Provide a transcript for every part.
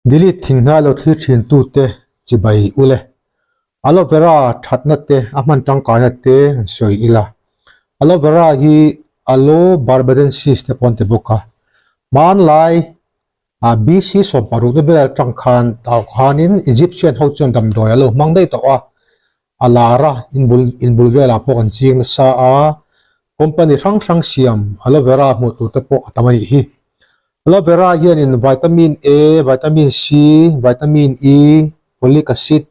Delete Thinghnai lo thlir thin tute chibai ule. Aloe vera thatna te a hman tangkaina te an sawi ila. Aloe vera hi Aloe barbadensis te pawh an ti bawk a. Hmanlai ah BC 16 na vel atang khan tah khanin Egyptian ho chuan damdawi a lo hmang daih tawh a. A lar a, inbul inbul velah pawh kan ching nasa a, company hrang hrang siam aloe vera hmuh tur te pawh a tam a nih hi. Aloe vera hianin vitamin A, vitamin C, vitamin E, folic acid,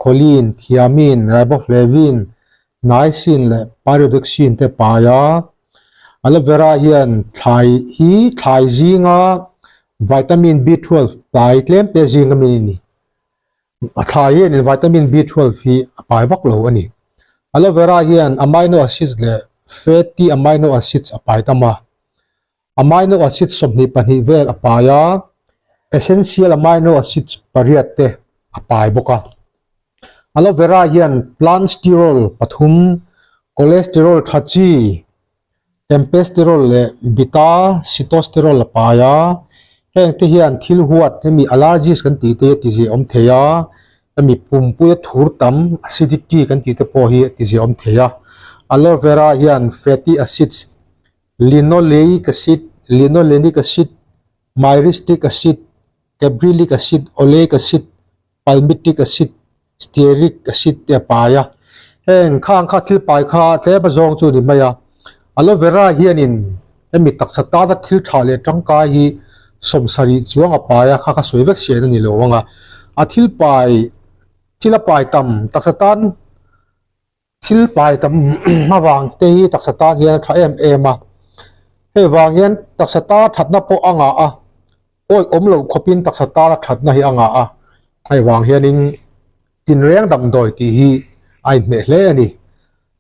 choline, thiamine, riboflavin, niacin leh pyridoxine te pai a. Aloe vera hian thlai hi thlai zinga vitamin B12 pai tlem te zing ami a ni. A thlai hianin vitamin B12 hi a pai vak lo a ni. Aloe vera hian amino acids leh fatty amino acids a pai tam a. Amino acids 22 vel a pai a, essential amino acids pariat te a pai bawk a. Aloe vera hian plant sterol pathum, cholesterol tha chi, Campesterol leh beta sitosterol a pai a, heng te hian thil huat hemi allergies kan tih te hi a ti ziah awm thei a, hemi pumpuia thur tam acidity kan tih te pawh hi a ti ziah awm thei a. Aloe vera hian fatty acids linoleic acid, linolenic acid, myristic acid, caprylic acid, oleic acid, palmitic acid, stearic acid te a pai a, heng khang kha thil pai kha tlem a zawng chu a ni mai a, aloe vera hianin hemi taksa tana thil tha leh tangkai hi 70 chuang a pai a kha kha sawi vek sian a ni lo ang a, a thil pai thil a pai tam taksa tan Thil pai tam avang te hi taksa tan hian a tha em em a, hei vang hian taksa ta thatna pawh a ngah a, awi awm loh khawpin taksa tana thatna hi a ngah a, hei vang hianin tinreng damdawi tih hi a inhmeh hle a ni.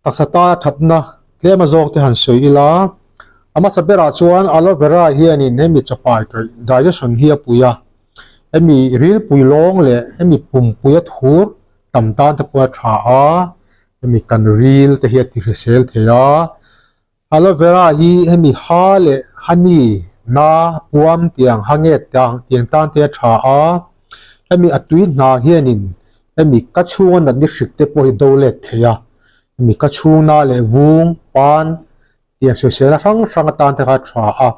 Taksa ta thatna tlem a zawk te han sawi ila, a hmasa berah chuan aloe vera hianin hemi chapai tawih digestion hi a pui a, hemi rilpui lawng leh hemi pumpui a thur tam tan te pawh a tha a, hemi kan ril te hi a ti hrisel thei a, aloe vera hi hemi ha leh honey na puam tiang ha nge tiang tiang tan te a tha a, hemi a tui hna hianin hemi ka chhunga natni hrik te pawh hi do let thei a, hemi ka chhung na leh vung pan tiang hrisel hrang hrang atan te kha a tha a,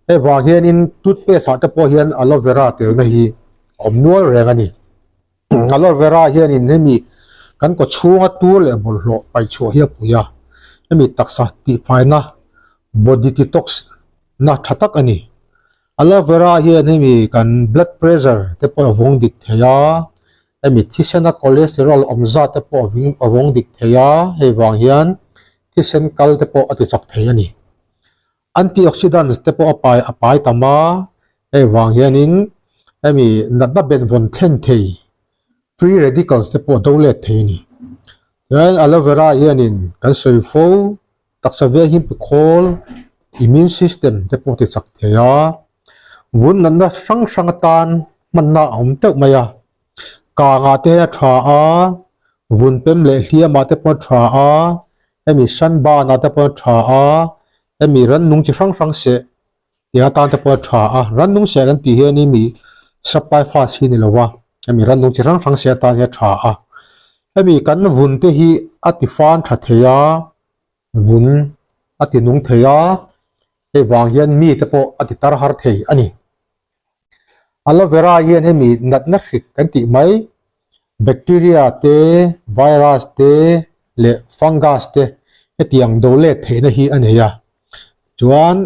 hei vang hianin toothpaste ah te pawh hian aloe vera telna hi a awm nual reng a ni. Aloe vera hianin hemi kan kaw chhunga tur leh bawlhhlawh paih chhuah hi a pui a, hemi taksa tihfaina body detox na tha tak a ni. Aloe vera hian hemi kan blood pressure te pawh a vawng dik thei a, hemi thisena cholesterol awm zat te pawh a vawng dik thei a, hei vang hian thisen kal te pawh a ti chak thei a ni. Antioxidants te pawh a pai a pai tam a, hei vang hianin hemi natna benvawn thlen thei free radicals te pawh a do let thei a ni. Chuan aloe vera hianin kan sawi fo taksa veng hi khawl immune system te pawh a ti chak thei a, vun natna hrang hrang atan hmanna a awm teuh mai a, kangah te a tha a, vun pem leh hliamah te pawh a tha a, hemi sunburn ah te pawh a tha a, hemi rannung chi hrang hrang seh tih atan te pawh a tha a, rannung seh kan tih hian hemi supply fast hi a ni lo va, hemi rannung chi hrang hrang seh atan hian a tha a, hemi kan vun te hi a ti fan tha thei a, vun a ti nung thei a, hei vang hian mi te pawh a ti tar har thei a ni. Aloe vera hian hemi natna hrik kan tih mai bacteria te, virus te leh fungus te hetiang do let theihna hi a nei a. Chuan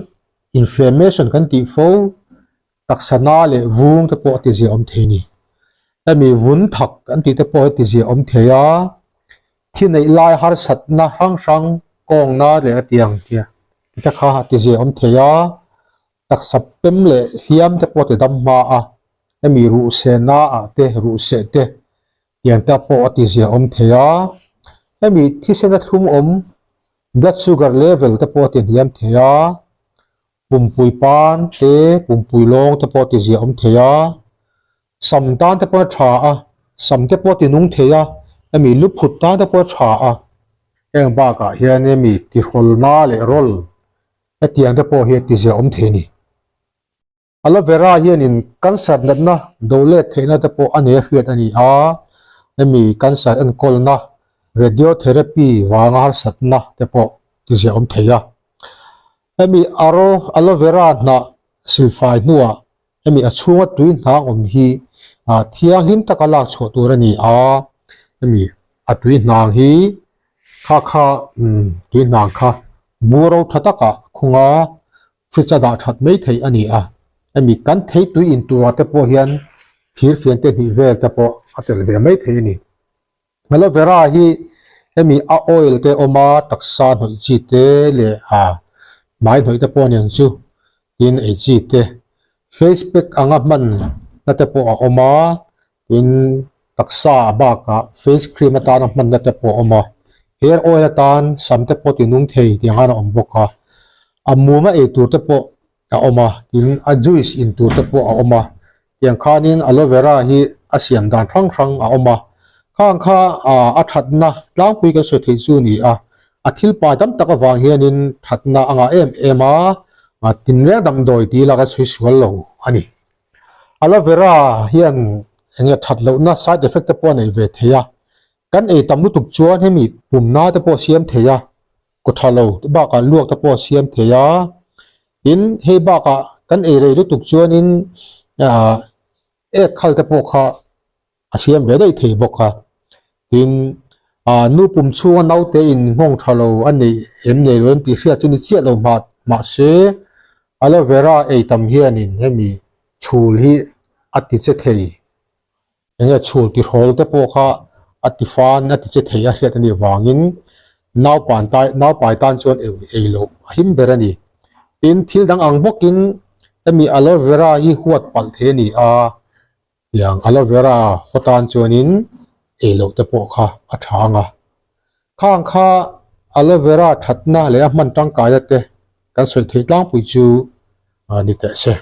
inflammation kan tih fo taksa na leh vung te pawh a ti ziah awm thei a ni. Hemi vun thak kan tih te pawh a ti ziah awm thei a, thi neih lai harsatna hrang hrang kawngna leh hetiang te kha a ti ziah awm thei a. Taksa pem leh hliam te pawh ti dam hma a, hemi ruhsehna ah te ruhseh te tiang te pawh a ti zia awm thei a, hemi thisena thlum awm blood sugar level te pawh a ti hniam thei a, pumpui pan te pumpui lawng te pawh a ti zia awm thei a, sam tan te pawh a tha a, sam te pawh a ti nung thei a, hemi luphut tan te pawh a tha a, heng bakah hian hemi tihrawlna leh rawl Hetiang te pawh hi a ti ziah awm thei a ni. Aloe vera hianin cancer natna do let theihna te pawh a nei a hriat a ni a, hemi cancer enkawlna radiotherapy vanga harsatna te pawh ti ziah awm thei a. Hemi aro aloe vera hnah silfai hnuah hemi a chhunga tui hnang awm hi thianghlim taka lak chhuah tur a ni a, hemi a tui hnang hi kha kha tui hnang kha bur ro tha takah khunga Fridge a dah that mai theih a ni a, hemi kan thei tui in turah te pawh hian thir fian te hnih vel te pawh a tel ve mai thei a ni. Aloe vera hi hemi a oil te awm a, taksa hnawih chi te leh a hmai hnawih te pawh aniang chu tin ei chi te, face pack anga hman na te pawh a awm a, tin taksa bakah face cream atana hmanna te pawh a awm a, hair oil atan sam te pawh tinung thei tih ang khan a awm bawk a, a mum a ei tur te pawh a awm a, tin a juice in tur te pawh a awm a, tiang khanin aloe vera hi a siam dan hrang hrang a awm a, khang kha a thatna tlangpui kan sawi theih chu a ni a, a thil pai tam tak avang hianin thatna a ngah em em a, tinreng damdawi tih lak a sawi sual lo a ni. Aloe vera hian enge that lohna side effect te pawh a nei ve thei a, kan ei tam lutuk chuan hemi pumna te pawh a siam thei a, kaw tha lo te bakah luak te pawh a siam thei a, tin hei bakah kan ei rei lutuk chuanin ah ek khal te pawh kha a siam ve daih thei bawk a, tin ah nu pum chhunga naute in nghawng tha lo a neih em nei lo em tih hriat chu ni chiah lo mah mahse aloe vera ei tam hianin hemi chhul hi a ti che thei enge chhul tihrawl te pawh kha a ti fan a ti che thei a hriat a nih vangin naupan tai naupai tan chuan ei loh a him ber a ni tin thil dang ang bawkin hemi aloe vera hi huat palh thei a ni a. Tiang aloe vera haw tan chuanin ei loh te pawh kha a tha ang a. Khang kha aloe vera thatna leh a hman tangkaina te kan sawi theih tlangpui chu ni teh se.